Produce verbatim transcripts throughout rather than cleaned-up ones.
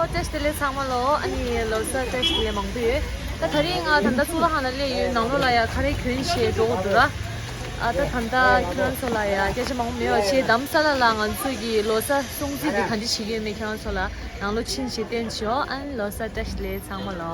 བཀྲ་ཤིས་བདེ་ལེགས་ཚང་མ་ལོ། ཨ་ནི་ལོ་གསར་བཀྲ་ཤིས་བདེ་ལེགས་མང་པོ་ཡོད། ད་ད་རིང་ང་ད་ལྟ་གཙུག་ལག་ཁང་ལ་སླེབས་ཡོད། ནང་ལོགས་ལ་ཡ་ཁ་རས་གྱོན་བྱས་འགྲོ་དགོས་འདུག་ར། ཨ་ད་ད་ལྟ་ཁྱེད་རང་ཚོ་ལ་ཡ་སྐད་ཆ་མང་པོ་མེད་པ་བྱས། དྷ་རམ་ས་ལ་ལ་ང་ཚོ་གི་ལོ་གསར་སྲུང་བརྩི་འདི་ག་འདྲ་བྱེད་ཀྱི་ཡོད་མེད་ཁྱེད་རང་ཚོ་ལ་ནང་ལོགས་ཕྱིན་བྱས་བསྟན་བྱོས། ཨ་ནི་ལོ་གསར་བཀྲ་ཤིས་བདེ་ལེགས་ཚང་མ་ལོ།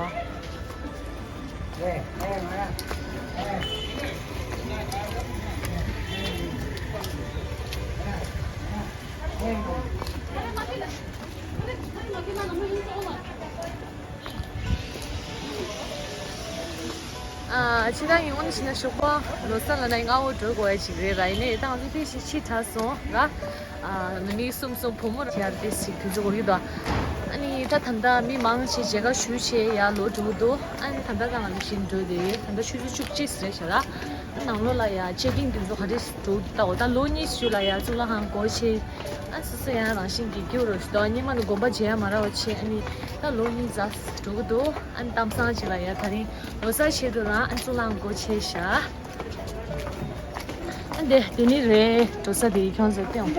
ཨ་ཕྱི་ཟླ་ཉིན་དངོས་གནས་བྱས་ན་ཞོགས་པ་ལོ་གསར་ལ་ན་སྔ་བོ་འགྲོ་དགོས་ཡ་ཅིག་རེད་ར། ཡིན་ནའི་ད་ང་ཚོ་ཕལ་ཆེར་ཕྱི་དྲགས་སོང་ར། ཨ་ནི་མི་གསུམ་གསུམ་བུ་མོ་ར་ཡར་ཏོག་ཙམ་དུས་ཚོད་འགོར་གྱི་འདུག་ཨ་ནི་ད་ད་ལྟ་མི་མང་ཆེ་མཇལ་ཁ་ཞུ་བྱས་ཡར་ལོག་འགྲོ་གི་འདུག་ཨ་ནི་ད་ལྟ་ད་ང་ཚོ་བཞིན་འགྲོ་དེ་ད་ལྟ་ཆུ་ཚོད་བཅུ་གཅིག་རེད་ཤག་ར། ཨ་ནང་ལོགས་ལ་ཡ་ཅེག་ཨིན་དེ་ཚོ་ག་རེ་འགྲོ་གི་འདུག་ད་ལོ་གཉིས་ཤིག་ལ་ཡ་གཙུག་ལག་ཁང་སྒོ་ཕྱེ། ཨ་སོ་སོ་ཡང་རང་བཞིན་གྱི་སྐྱིད་པོ་རུ་ཞིག་འདུག་ཉི་མ་ནི་དགོན་པ་མཇལ་ཡ་མ་རག་པ་བྱས། ཨ་ནི་ད་ལོ་གཉིས་ཙམ་འགྲོ་གི་འདུག་ཨ་ནི་གཏམ་བཟང་ཅིག་ལ་ཡ་ད་རིང་ལོ་གསར་ཆེད་དུ་རང་ཨ་གཙུག་ལག་ཁང་སྒོ་ཕྱེ་ཤག་ཨ་འདི་དེ་ནི་རེད། འགྲོ་ས་དེ་ཁྱོད་ཚོས་བལྟས་འོང་།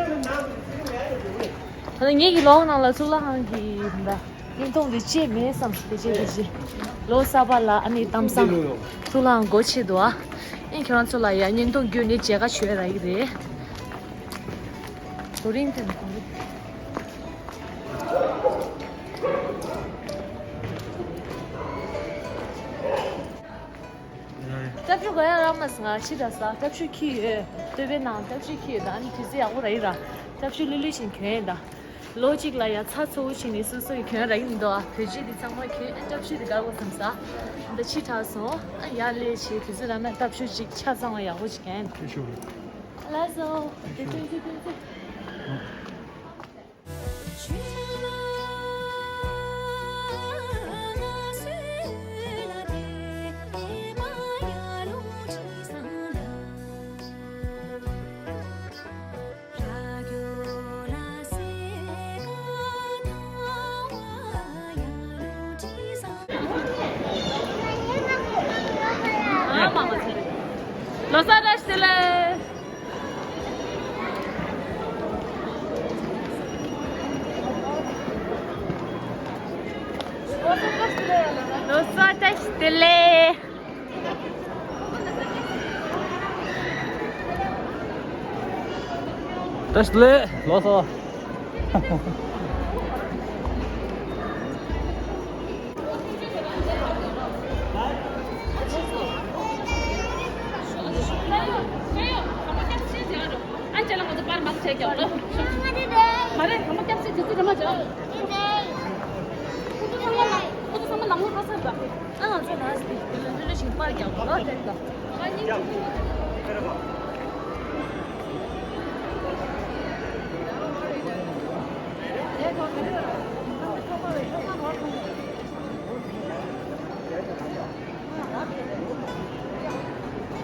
ད་ལྟ་ངེད་ཀྱི་ལོགས་ནང་ལ་གཙུག་ལག་ཁང་གི་འདི་བརྙན་ཐུང་འདི་བཅས་མེད་བསམ། དེ་བཅས་དེ་བཅས་ལོ་གསར་པ་ལ་ཨ་ནི་གཏམ་བཟང་གཙུག་ལག་ཁང་སྒོ་ཕྱེ་འདུག་ཨ་ཨེ་ཁྱོད་རང་ཚོ་ལ་ཡ་བརྙན་ཐུང་བརྒྱུད་ནས་མཇལ་ཁ་ཞུ་ཡ་རག་གི་རེད། དོ་རིང་དེ་ནི་གོ་རེད། སྐྱབས་ཞུ་ག་ཡ་རག་མ་སོང་། ང་ཕྱི་དྲགས་སོང་། སྐྱབས་ཞུ་འཁྱེར་ཡོད། སྟོད་པའི་ནང་སྐྱབས་ཞུ་འཁྱེར་ཡོད། ད་ཨ་ནི་དུས་ཚོད་ཡག་པོ་རག་གི་ར། སྐྱབས་ཞུ་ལྷོད་ལྷོད་བྱས་གྱོན་ཡིན་ད། ལོ་གཅིག་ལ་ཡ་ཚ་ཚ་བོ་བྱས་ནས་སོ་སོ་ཡི་གྱོན་རག་གི་མི་འདུག་ཨ་བོད་ཕྱི་འདི་ཚང་མ་གྱོན། ཨ་སྐྱབས་ཞུ་འདི་དགའ་པོ་བསམ་ས། ད་ཕྱི་དྲགས་སོང་། ཨ་ཡར་སླེབས་བྱས་དུས་ཚོད་རག་ན་སྟབས་ཤུགས་ཅིག་ཆ་ཚང་བ་ཡག་པོ་ཅིག་གྱོན། ལགས་སོ། དེ་ཚོ་དེ་ཚོ། ལོ་གསར་བཀྲ་ཤིས་བདེ་ལེགས། ལོ་གསར་བཀྲ་ཤིས་བདེ་ལེགས། བཀྲ་ཤིས་བདེ་ལེགས། ལོ་གསར། ཨ་ཅེ་ལ་ང་ཚོ་པར་མང་ཆེ་ཀྱང་ལོ། མ་རེད། གང་མ་སྐྱབས་སེ་དུས་ཚོད་རེ་མ་ཅོ། ཁོ་ཚོ་ཚང་མ་ལ་ཁོ་ཚོ་ཚང་མ་ལམ་ལྷོང་འགྲོ་ཚར་འདུག་ཨ་ང་ཚོ་ལ་སི་ལྷོད་ལྷོད་ཞིག་པར་རྒྱག་དགོས་ལ་དེ་འདུག་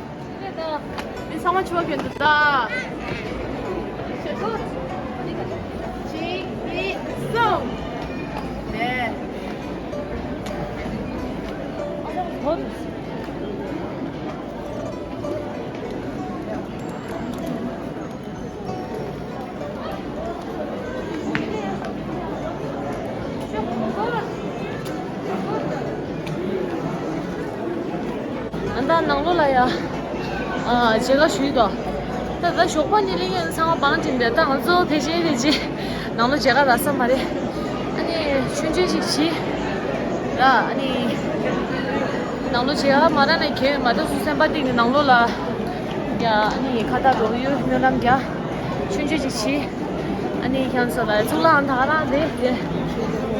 འདི་ཚང་མ་ཕྱུ་པ་གྱོན་འདུག་ད། གཅིག་གཉིས་གསུམ། ནས། ཨ་ད་ནང་ལོགས་ལ་ཡ། ཨ་མཇལ་ཁ་ཞུས་དོ། ད་ད་ཞོགས་པ་ནས་སླེབས་ཡོད་ཚང་མ་བང་སྒྲིག་འདི་ད་ང་ཚོ་ཕལ་ཆེར་ཕལ་ཆེར་ནང་ལོགས་མཇལ་ཁ་རག་ས་མ་རེད། ཨ་ནི་ཆུང་ཆུང་ཞིག་བྱས། ར་ཨ་ནི་ནང་ལོགས་མཇལ་ཁ་མ་རག་ན་གལ་མ་ད་སུ་སེམས་པ་གཏིང་ནས་ནང་ལོགས་ལ་ཡ་ཨ་ནི་ཁ་བཏགས་རོགས་ཡོད་སྨོན་ལམ་རྒྱག་ཆུང་ཆུང་ཞིག་བྱས། ཨ་ནི་ཁྱེད་ཚོ་ལ་གཙུག་ལག་ཁང་ད་ག་རང་རེད་དེ།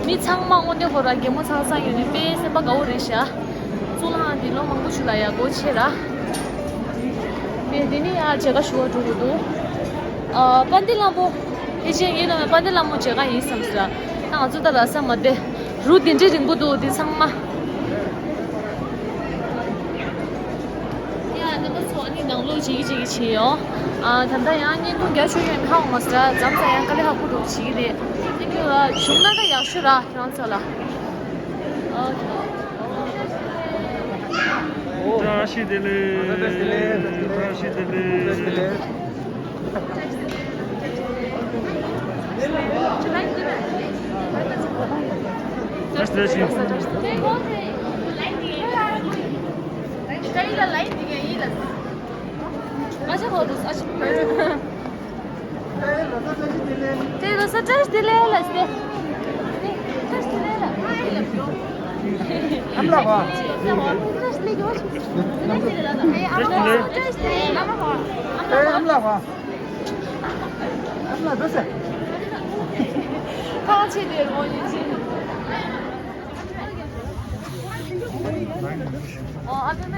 མི་ཚང་མ་དངོས་གནས་ཁོ་རང་གད་མོ་ཚང་ཚང་ཡོད་ནི་དཔེ་སེམས་པ་དགའ་བོ་རེད་ཤག་གཙུག་ལག་ཁང་འདི་ལོ་མང་པོ་ཞིག་ལ་ཡ་སྒོ་ཕྱེ་ར། དེ་འདི་ནི་ཡ་མཇལ་ཁ་ཞུ་བ་འགྲོ་དགོས་འདུག་ཨ་དཔལ་ལྡན་ལྷ་མོ། ཕལ་ཆེར་ངའི་ནང་དཔལ་ལྡན་ལྷ་མོ་མཇལ་ཁ་ཡིན་བསམ་ཟེར། ད་ང་ཚོ་ད་ར་ས་མ་བདེ། རུ་དེ་འདྲའི་རིང་པོ་འདུག་འདི་ཚང་མ། ཡ་རྣམ་པ་ཚོ་ཨ་ནི་ནང་ལོགས་བྱེད་ཀྱི་བྱེད་ཀྱི་བྱེད་ཡོང་། ཨ་ད་ལྟ་ཡང་བརྙན་ཐུང་རྒྱག་ཆོག་ཡོད་མེད་ཧ་གོ་མ་སོང་ར། མཚམས་མཚམས་ཡང་དཀའ་ལས་ཁག་པོ་འགྲོ་བྱེད་ཀྱི་རེད། ཐེངས་འདི་ལ་བྱུང་ན་ད་ཡག་ཤོས་ར་ཁྱེད་རང་ཚོ་ལ། ཨ། བཀྲ་ཤིས་བདེ་ལེགས། བཀྲ་ཤིས་བདེ་ལེགས། ལ་ལ་ཡིན་འདི་ག་ཡིན་ལ། ཨ་ཅག་ཧོ་དུ་ཨ་ཅག་དེ་ལོ་ས་བཀྲ་ཤིས་བདེ་ལེགས་ལ་སྟེ། བཀྲ་ཤིས་བདེ་ལེགས་ལ། ཨ་ལ་བྱོས། ཨམ་ལགས་པ། བཀྲ་ཤིས་བདེ་ལེགས་ལ། ཨ་ལ་བྱོས། བཀྲ་ཤིས་བདེ་ལེགས་ལ། ཨམ་ལགས་པ། ཨམ་ལགས་པ། ཨམ་ལགས་འགྲོ་ཟེར། ཁ་ཆེ་དེ་རོ་ཡིན་ཅི། ཨོ་ཨ་ཕ་མ།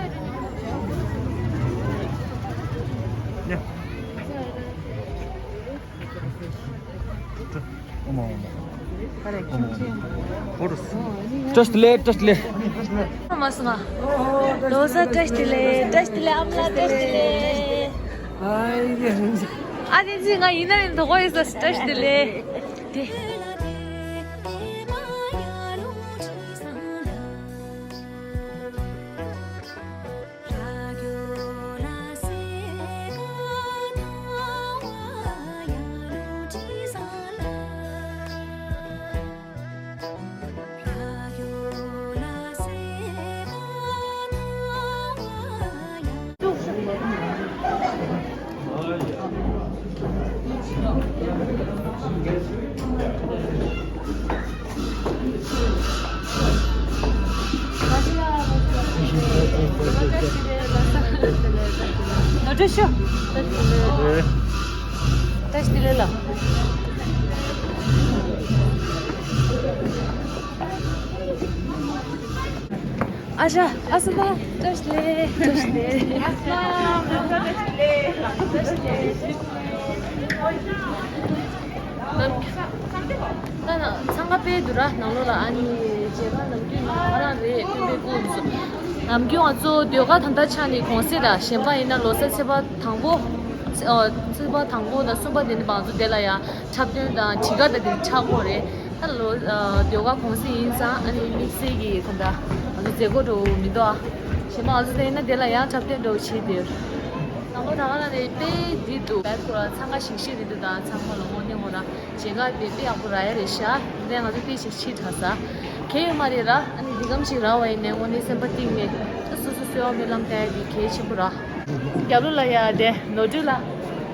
བཀྲ་ཤིས་བདེ་ལེགས། བཀྲ་ཤིས་བདེ་ལེགས། ལོ་གསར་བཀྲ་ཤིས་བདེ་ལེགས། བཀྲ་ཤིས་བདེ་ལེགས། ཨ་མ་ལགས་བཀྲ་ཤིས་བདེ་ལེགས། ཨ་ནི་ཅི་ང་ཡིན་ན་ཡིན་དོ་གོ་ཡིན་ས། བཀྲ་ཤིས་བདེ་ལེགས། དེ། ནོར་འཁྲུལ་ཞུ། བཀྲ་ཤིས་བདེ་ལེགས་ལ། ཨ་ཞ། ཨ་སི་མ། བཀྲ་ཤིས་བདེ་ལེགས། བཀྲ་ཤིས་བདེ་ལེགས། ཨ་སི་མ། བཀྲ་ཤིས་བདེ་ལེགས། ད་ན་འཚང་ཁ་དཔེ་འདུག་ར། ནང་ལོགས་ལ་ཨ་ནི་མཇལ་ཁ་ནམ་རྒྱུན་ནང་ང་རང་རེད། སྟོན་པའི་སྐུ་འདུག་ནམ་རྒྱུན་ང་ཚོ་ཟློས་གར་ད་ལྟ་ཆགས་ནས་གུང་སེང་ར། གཞན་པ་ཡིན་ན་ལོ་གསར་ཚེས་པ་དང་པོ། ཨོ། ཚེས་པ་དང་པོ་དང་གསུམ་པ་དེ་ནི་ང་ཚོ་དེ་ལ་ཡང་འཁྲབ་སྟོན་དང་བྲིས་ཁ་དང་དེ་ཆགས་ཀྱི་རེད། ད་ལོ་ཟློས་གར་གུང་སེང་ཡིན་ཙང་ཨ་ནི་དམིགས་བསལ་གྱི་གང་ལྟར་ང་ཚོ་མཛད་སྒོ་འདྲ་བོ་མི་འདུག་ཨ། གཞན་པ་ང་ཚོ་དེ་ཡིན་ན་དེ་ལ་ཡང་འཁྲབ་སྟོན་འདྲ་བོ་བྱས་ཏེ། དང་པོ་ད་ག་ན་རེད། དཔེ་འདི་འདུག་བལ་ཁོ་ར་འཚང་ཁ་ཤིག་ཤིག་རེད་འདུག་ད་འཚང་ཁ་ལ་དངོས་གནས་ཁོ་ར་མཇལ་ཁ་དཔེ་དཔེ་ཡག་པོ་རག་ཡ་རེད་ཤག་དེ་ང་ཚོ་དཔེ་ཞིག་ཕྱི་དྲགས་ས། གལ་ཡོད་མ་རེད་ར། ཨ་ནི་འདི་གམ་ཞིག་རག་པ་ཡིན་ནའི་དངོས་གནས་སེམས་པ་གཏིང་ནས་སོ་སོ་གསོལ་བ་སྨོན་ལམ་བཏབ་ཡ་དེ་གལ་ཆེན་པོ་ར། རྒྱབ་ལོགས་ལ་ཡ་དེ་ནོར་འཁྲུལ་ལ།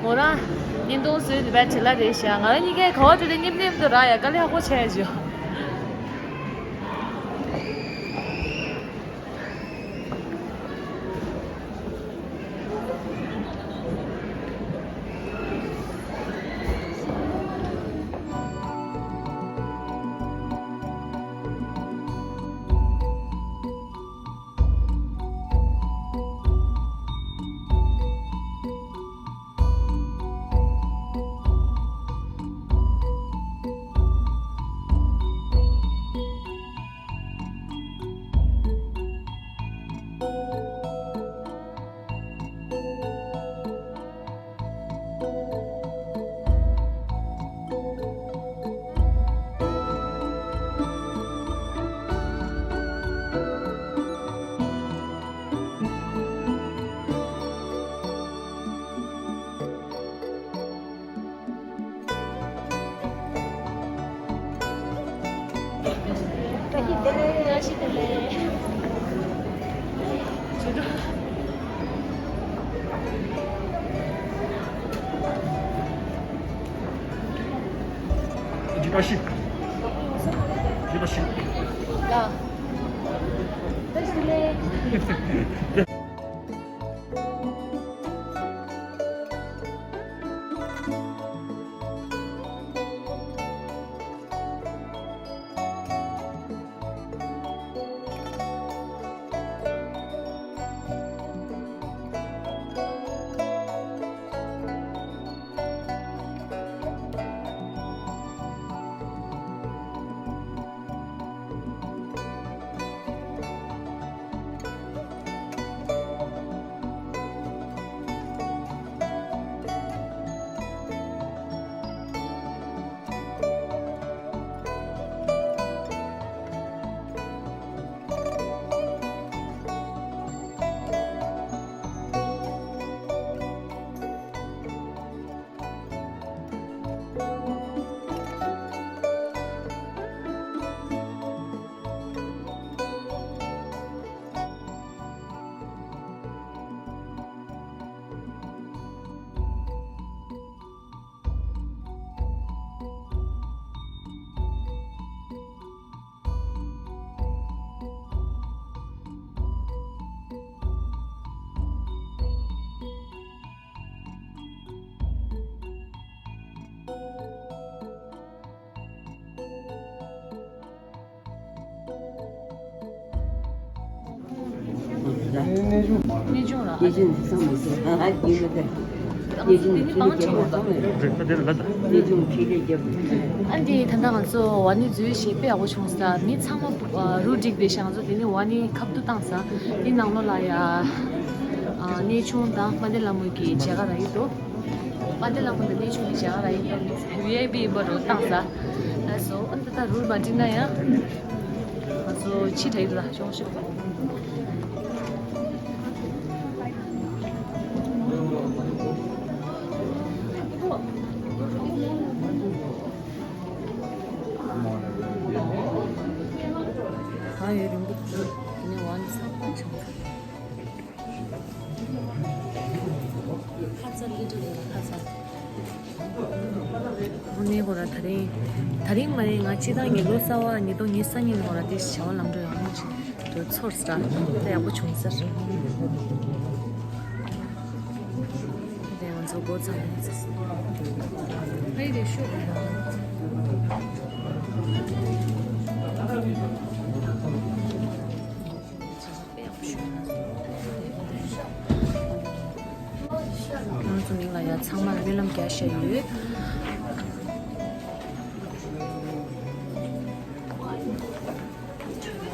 མོ་རང་བརྙན་ཐུང་བཟོས་འདི་བས་བྲེལ་ལ་རེད་ཤག་ང་རང་གཉིས་ཀས་ག་བ་འགྲོ་དེ་མཉེམ་མཉེམ་དུ་རག་ཡ་དཀའ་ལས་ཁག་པོ་ཆགས་ཡ་བྱུང་། གནས་ཆུང་ར། གནས་ཆུང་ཚང་མ་ཟེར། ཨ་ཡིན་མ་ད། གནས་ཆུང་ཁྲི་ལ་རྒྱབ་པ་ཚང་མ་རེད། གནས་ཆུང་ཁྲི་ལ་རྒྱབ་པ། ཨ་འདི་ད་ལྟ་ང་ཚོ་ཝ་ནི་འཛུལ་ཞིག་དཔེ་ཡག་པོ་བྱུང་ས། མི་ཚང་མ་རུ་འགྲིག་བསྡད་ཤག་ང་ཚོ་དེ་ནས་ཝ་ནི་ཁ་བསྡུ་བཏང་ས། དེ་ནང་ལོགས་ལ་ཡ་གནས་ཆུང་དང་དཔལ་ལྡན་ལྷ་མོ་གི་མཇལ་ཁ་རག་གི་འདུག་དཔལ་ལྡན་ལྷ་མོ་དང་གནས་ཆུང་གི་མཇལ་ཁ་རག་གི་འདུག་ཝི་ཨའི་ཕི་ཡིན་པ་རུ་བཏང་ས། ལགས་སོ། ཨ་ད་ལྟ་རུ་མ་འགྲིག་ན་ཡང་ང་ཚོ་ཕྱི་དྲགས་ཡོད་ལ་ཆོག་ཤོག་གང་ཡོད་རིང་པོ་འདུག་དེ་ནས་ཝ་ནི་ཚང་མ་བྱུང་། ཁ་ཚ་ལི་ཏྲ་ལི་ཁ་ཚ། དངོས་གནས་ཁོ་ར་དེ་རིང་། དེ་རིང་མ་ཡིན་ང་སྤྱིར་བཏང་ཉིན་གུང་གསར་པ་ཉིས་སྟོང་ཉི་ཤུ་རྩ་གཉིས་ལ་ཁོ་ར་དེ་བྱ་བ་ལམ་འགྲོ་ཡག་མོ་ཅིག་འགྲོ་ཚོར་ས་ར། དེ་ཡག་པོ་བྱུང་ས་རེད། དེ་ང་ཚོ་སྒོ་བརྩམས་ནས་ཕ་ཡི་དེ་ཤོག་ང་ཚོ་མིང་ལ་ཡ་ཚང་མ་སྨོན་ལམ་རྒྱག་བཞག་ཡོད།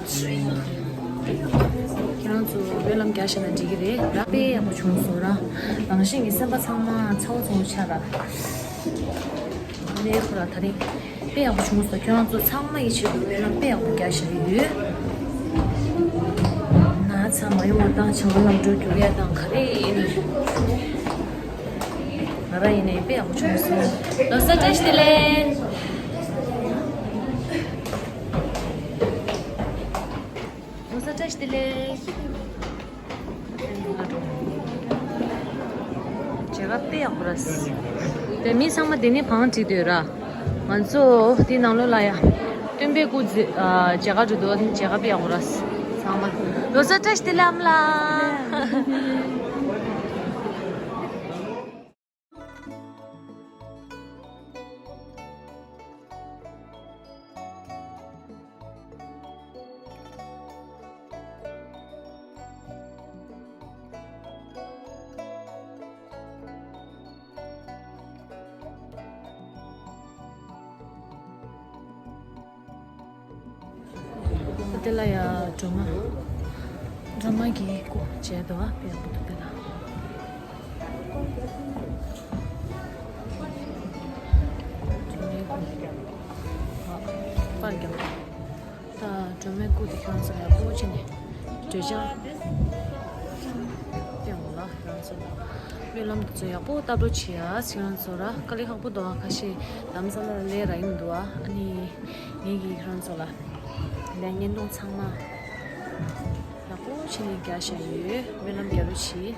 ཁྱེད་རང་ཚོ་སྨོན་ལམ་རྒྱག་བཞག་ན་འགྲིག་གི་རེད་ར། དཔེ་ཡག་པོ་བྱུང་སོང་ར། རང་བཞིན་གྱི་སེམས་པ་ཚང་མ་ཚ་བོ་ཚ་བོ་ཆགས་ར། ནས་ཁོ་ར་དེ་རིང་དཔེ་ཡག་པོ་བྱུང་སོང་། ཁྱོད་རང་ཚོ་ཚང་མ་ཡི་ཆེད་དུ་སྨོན་ལམ་དཔེ་ཡག་པོ་རྒྱག་བཞག་གི་ཡོད། ན་ཚ་མ་ཡོང་བ་དང་བྱ་བ་ལམ་འགྲོ་རྒྱུག་ཡ་དང་ག་རེ་ཡིན། ང་རང་ཡིན་ནའི་དཔེ་ཡག་པོ་བྱུང་སོང་། ལོ་གསར་བཀྲ་ཤིས་བདེ་ལེགས། ལོ་གསར་བཀྲ་ཤིས་བདེ་ལེགས། མཇལ་ཁ་དཔེ་ཡག་པོ་རེད། དེ་མི་ཚང་མ་འདི་ནས་བང་བསྒྲིགས་སྡོད་ར། ང་ཚོ་འདི་ནང་ལོགས་ལ་ཡ། སྟོན་པའི་སྐུ་མཇལ་ཁ་འགྲོ་འདུག་མཇལ་ཁ་དཔེ་ཡག་པོ་རེད། ཚང་མ་ལོ་གསར་བཀྲ་ཤིས་བདེ་ལེགས་ཨ་མ་ལགས། དེ་ལ་ཡ་སྒྲོལ་མ། སྒྲོལ་མ་གི་སྐུ་མཇལ་དུ་བ་དཔེ་ཡག་པོ་འདུག་དེ་ལ། སྒྲོལ་མའི་སྐུ། པར་རྒྱབ། ད་སྒྲོལ་མའི་སྐུ་དེ་ཁྱོད་ཚོ་ཡག་པོ་བྱས་ནས་འགྲོས་བྱ། སྟོན་འོང་ལ་ཁྱོད་ཚོ་ལ། སྨོན་ལམ་དེ་ཚོ་ཡག་པོ་བཏབ་རོགས་བྱེད་ཡ། ཁྱོད་ཚོ་ར་དཀའ་ལས་ཁག་པོ་འདུག་ཨ། ཁ་ཤས་ལམ་སང་ལ་ལས་ར་ཡིན་འདུག་ཨ། ཨ་ནི་ངེད་ཀྱིས་ཁྱོད་ཚོ་ལ་ལས་བརྙན་ཐུང་ཚང་མ་ཡག་པོ་བྱས་ནས་རྒྱག་བཞག་ཡོད། སྨོན་ལམ་རྒྱག་རོགས་བྱེད།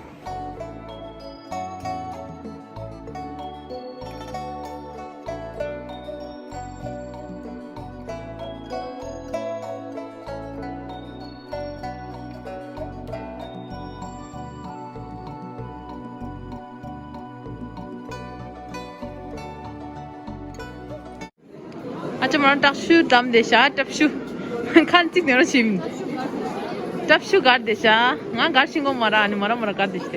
ཨ་ཅག་མ་རང་ཀྲབ་ཤུ་འགྲམ་བསྡད་ཤག་ཀྲབ་ཤུ། ཁ་ཅིག་ནས་རོ་ཞིམ། ཀྲབ་ཤུ་གར་བསྡད་ཤག་ང་གར་ཤིང་གོ་མ་ར་ནི་མ་ར་མ་ར་གར་བསྡད་ཤག་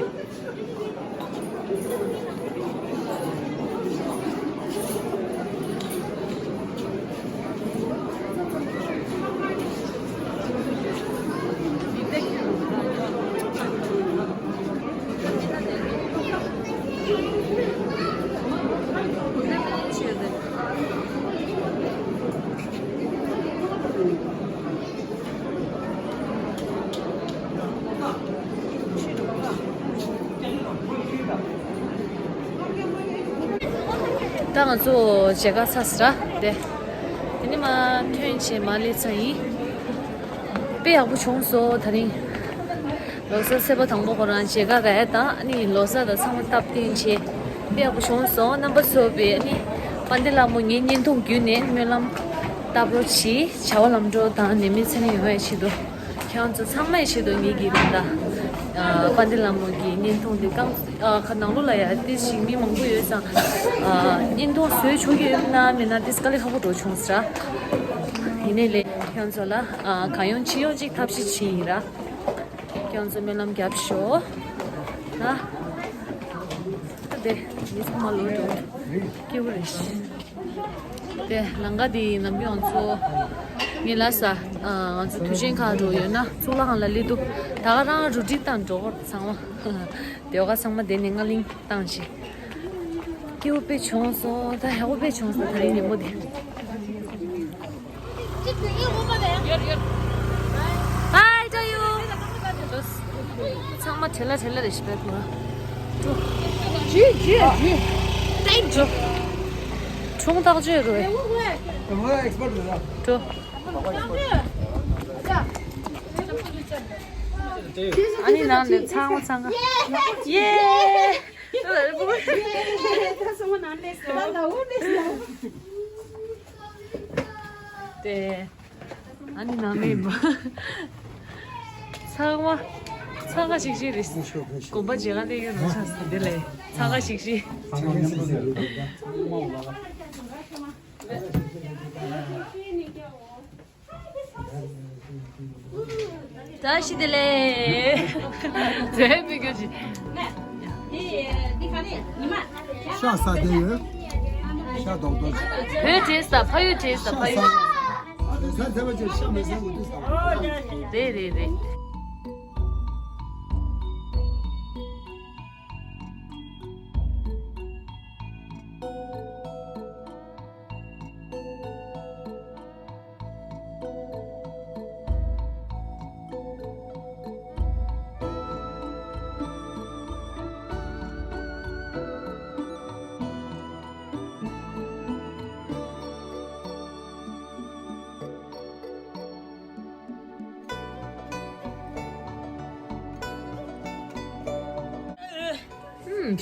ད་ང་ཚོ་མཇལ་ཁ་ཚར་སོང་ར། དེ་དེ་ནས་མར་ཐོན་བྱས་མར་སླེབས་ཚར་ཡིན། དཔེ་ཡག་པོ་བྱུང་སོང་དེ་རིང་། ལོ་གསར་ཚེས་པ་དང་པོ་ཁོ་རང་མཇལ་ཁ་རག་ཡ་དང་ཨ་ནི་ལོ་གསར་དང་ཚང་མ་སྟབས་བསྟུན་བྱས་དཔེ་ཡག་པོ་བྱུང་སོང་། རྣམ་པ་ཚོ་བས་ཨ་ནི་དཔལ་ལྡན་ལྷ་མོ་ངའི་བརྙན་ཐུང་བརྒྱུད་ནས་སྨོན་ལམ་བཏབ་རོགས་གྱིས། བྱ་བ་ལམ་འགྲོ་དང་ནད་མེད་ཚེ་རིང་ཡོང་བའི་ཆེད་དུ། ཁྱེད་རང་ཚོ་ཚང་མའི་ཆེད་དུ་ངེད་ཀྱི་རིང་ལ་དཔལ་ལྡན་ལྷ་མོ་གི་བརྙན་ཐུང་འདི་རྐང་ཁ་ནང་ལོགས་ལ་ཡ་ཏི་ཞིག་མི་མང་པོ་ཡོད་ཙང་། བརྙན་ཐུང་བཟོས་ཆོག་གི་ཡོད་ན་མེད་ན་ཏི་དཀའ་ལས་ཁག་པོ་འགྲོ་བྱུང་ས་ར། ཡིན་ནའི་ལས་ཁྱེད་རང་ཚོ་ལ་གང་ཡོང་ཅི་ཡོང་ཅིག་ཐབས་ཤེས་བྱེད་ཡིན་ར། ཡང་ཚོ་སྨོན་ལམ་རྒྱབ་ཤོག་ན། ད་དེ་མི་ཚང་མ་ལོ་འགྲོ་སྐྱིད་པོ་རེད། དེ་ལམ་ཁ་དེ་ནམ་རྒྱུན་ང་ཚོ་ངའི་ལ་ས་ང་ཚོ་དུས་ཆེན་ཁག་འགྲོ་ཡོད་ན་གཙུག་ལག་ཁང་ལ་སླེབས་འདུག་ད་ག་རང་རུ་ཏི་བཏང་འགྲོ་གོ་ཚང་མ། དེ་བ་ཚང་མ་དེ་ནས་ང་གླིང་བཏང་ཞིག་སྐྱིད་པོ་དཔེ་བྱུང་སོང་། ད་ཡག་པོ་དཔེ་བྱུང་སོང་། ད་རིང་ཉིན་མོ་དེ། Hi to you. ཚང་མ་བྲེལ་ལ་བྲེལ་ལ་རེ་ཞིག་པའི་ཐོག་ཇི་ཇི་ཇི། Thank you. ཁྲུང་ཐག་ཆོད་རུ། ཁྲུང་། ཨ་ནི་ནང་ནས་ཚང་མ་ཚང་ག་ཡེ། དེ། ཨ་ནི་ནང་ནས་ཚང་མ་ཚང་ག་ཞིག་ཞིག་རེད། དགོན་པ་མཇལ་ཁ་སླེབས་ཡོད་རུ་ཆགས་སོང་། དེ་ལས་ཚང་ག་ཞིག་ཞིག་བཀྲ་ཤིས་བདེ་ལེགས། མཛད་མི་དགོས་ཅི། ཤ་ཟ་བསྡད་ཡོད། ཤ་རྡོག་རྡོག་བོད་བྲེས་ས་ཕ་ཡུལ་བྲེས་ས་ཕ་ཡུལ། ཤ་ཟ་བསྡད་པ་ཅིག་ཤ་མི་ཟ་དགོས་དུས་ཟ། རེད་རེད་རེད།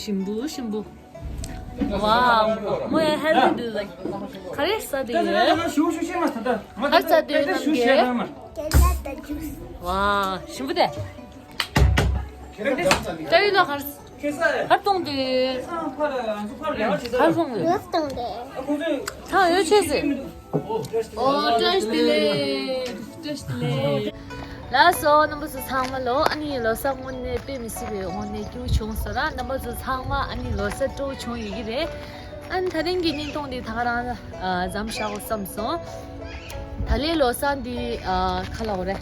ཞིམ་པོ་ཞིམ་པོ། Wow, more healthy do like. ག་རེ་ཟ་དེ་ཡོད། ཞུ་ཞུ་ཤེས་མ་ཐ་ད། ག་རེ་ཟ་དེ་ཡོད་ནམ་གྱི། Wow, ཞིམ་པོ་དེ། ཏྲ་ཡི་ལོ་གར་གར་གཏོང་དེ། གར་གཏོང་དེ། ཐང་ཡོད་ཆེ་སི། ཨོ་བཀྲ་ཤིས་བདེ་ལེགས། བཀྲ་ཤིས་བདེ་ལེགས། ལགས་སོ། རྣམ་པ་ཚོ་ཚང་མ་ལོ། ཨ་ནི་ལོ་གསར་དངོས་གནས་དཔེ་མི་སྲིད་པའི་དངོས་གནས་སྐྱིད་པོ་བྱུང་སོང་ར། རྣམ་པ་ཚོ་ཚང་མ་ཨ་ནི་ལོ་གསར་སྤྲོ་བོ་བྱུང་ཡོད་ཀྱི་རེད། ཨ་ནི་ད་རིང་གི་བརྙན་ཐུང་འདི་ད་ག་རང་ཨ་མཚམས་བཞག་དགོས་བསམ་སོང་། ད་ལོའི་ལོ་གསར་འདི་ཨ་ག་ལབ་དགོས་རེད།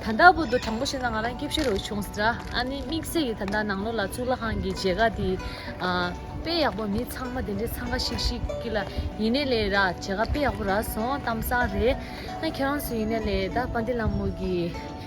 ད་ལྟ་བར་དུ་དྲང་པོ་བཤད་ན་ང་རང་སྐྱིད་ཤོས་རུ་བྱུང་སོང་ར། ཨ་ནི་དམིགས་བསལ་གྱི་ད་ལྟ་ནང་ལོགས་ལ་གཙུག་ལག་ཁང་གི་མཇལ་ཁ་འདི་ཨ་དཔེ་ཡག་པོ། མི་ཚང་མ་དེ་འདྲའི་འཚང་ཁ་ཤིག་ཤིག་གི་ལ་ཡིན་ནའི་ལས་ར་མཇལ་ཁ་དཔེ་ཡག་པོ་རག་སོང་། གཏམ་བཟང་རེད། ཨ་ཁྱེད་རང་ཚོ་ཡིན་ནའི་ལས་ད་དཔལ་ལྡན་ལྷ་མོ་གི་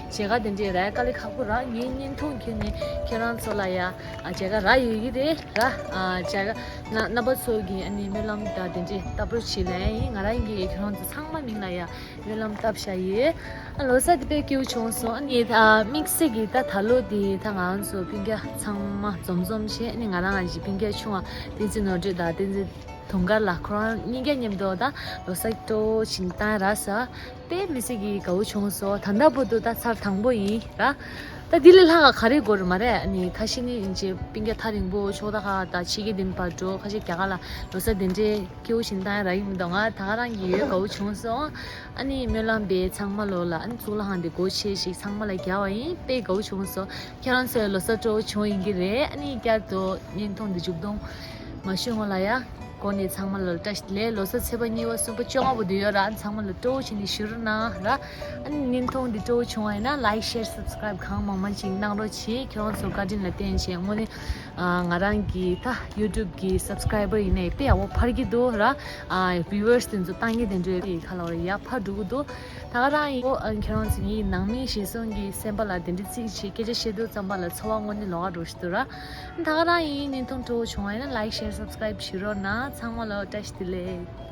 མཇལ་ཁ་དེ་འདྲའི་རག་དཀའ་ལས་ཁག་པོ་རག་ངའི་བརྙན་ཐུང་ཁྱོན་ནས་ཁྱེད་རང་ཚོ་ལ་ཡ་ཨ་མཇལ་ཁ་རག་ཡོད་ཀྱི་རེད་ར། ཨ་མཇལ་ཁ་ན་རྣམ་པ་ཚོ་གི་ཨ་ནི་སྨོན་ལམ་དང་དེ་འདྲའི་ལྟ་བུར་བྱེད་ལ་ཡ་ཡིན། ང་རང་གིས་ཁྱེད་རང་ཚོ་ཚང་མ་མིང་ལ་ཡ་སྨོན་ལམ་བཏབ་བཞག་ཡོད། ཨ་ལོ་གསར་དེ་དཔེ་སྐྱིད་པོ་བྱུང་སོང་། ཨ་ནི་ད་དམིགས་བསལ་གྱི་ད་ད་ལོ་དེ་ད་ང་རང་ཚོ་སྤུན་ཀྱག་ཚང་མ་འཛོམས་འཛོམས་བྱས། ཨ་ནི་ང་རང་ཨ་ཞེ་སྤུན་ཀྱག་ཆུང་བ་བསྟན་འཛིན་ནོར་བུ་དང་བསྟན་འཛིན་དུང་དཀར་ལགས་ཁོ་རང་གཉིས་ཀ་མཉམ་དུ་ད་ལོ་གསར་སྤྲོ་བོ་ཞིག་བཏང་ར་ས་དཔེ་མི་སྲིད་ཀྱི་དགའ་བོ་བྱུང་སོང་། ད་ལྟ་བར་དུ་ད་ཚར་དང་པོ་ཡིན་ར། ད་འདི་ལས་ལྷག་ག་རེ་དགོས་རེད་མ་རེད། ཨ་ནི་ཁ་ཤས་ནི་ཡིན་ཅེ་སྤུན་ཀྱག་ཐག་རིང་པོ་ཕྱོགས་ད་ཁ་ད་ཕྱི་རྒྱལ་དེ་བར་འགྲོ། ཁ་ཤས་རྒྱ་གར་ལ་ལོ་གསར་དེ་འདྲའི་སྐྱིད་པོ་ཞིག་བཏང་ཡ་རག་གི་མི་འདུག་ང་ད་ག་རང་གི་ཡོད་དགའ་བོ་བྱུང་སོང་། ཨ་ནི་སྨོན་ལམ་པའི་ཚང་མ་ལོ་ལ་ཨ་ནི་གཙུག་ལག་ཁང་འདི་སྒོ་ཕྱེ་ཞིག་ཚང་མ་ལ་རྒྱག་པ་ཡིན། དཔེ་དགའ་བོ་བྱུང་སོང་། ཁྱེད་རང་ཚོའི་ལོ་གསར་སྤྲོ་བོ་བྱུང་ཡིན་གྱི་རེད། ཨ་ནི་བསྐྱར་དུ་བརྙན་ཐུང་འདི་མཇུག་སྡོམ་མ་ཞུས་སྔོན་ལ་ཡ་སྒོ་ནས་ཚང་མ་ལ་བཀྲ་ཤིས་བདེ་ལེགས། ལོ་གསར་ཚེས་པ་གཉིས་པ་གསུམ་པ་བཅོ་ལྔ་བར་དུ་ཡོད་ར། ཨ་ནི་ཚང་མ་ལ་སྤྲོ་བོ་བྱས་ནས་བཞུགས་རོགས་གནང་ར། ཨ་ནི་བརྙན་ཐུང་འདི་སྤྲོ་བོ་བྱུང་བ་ཡིན་ན་ལའིག་ཤེར་སབ་སི་ཀ་རའིབ་གང་མང་མང་ཅིག་གནང་རོགས་གྱིས། ཁྱེད་རང་ཚོ་བཀའ་དྲིན་ལ་བརྟེན་བྱས་དངོས་གནས། ཨ་ང་རང་གི་ད་ཡུ་ཊུབ་གི་སབ་སི་ཀ་རའི་བར་ཡིན་ནའི་དཔེ་ཡག་པོ་འཕར་གྱི་འདུག་ར། ཨ་བིའུ་ཝར་སི་དེ་ཚོ་བཏང་གི་དེ་འདྲའི་དཔེ་ག་ལ་བར་ཡག་འཕར་འགྲོ་གི་འདུག་ད་ག་རང་ཡིན། ཨོ་ཨ་ཁྱེད་རང་ཚོ་ངའི་ནང་མི་ཞེ་སོང་གི་སེམས་པ་ལ་དེ་འདྲའི་ཚིག་ཅིག་སྐད་ཆ་བཤད་དུས་ཙམ་པ་ལ་ཚོར་བ་དངོས་གནས་ལོགས་ཀ་འགྲོ་བཞིན་འདུག་ར། ད་ག་རང་ཡིན། བརྙན་ཐུང་སྤྲོ་བོ་བྱུང་བ་ཡིན་ན་ལའིག་ཤེར་སབ་སི་ཀ་རའིབ་བྱེད་རོགས་གནང་། ཚང་མ་ལ་བཀྲ་ཤིས་བདེ་ལེགས།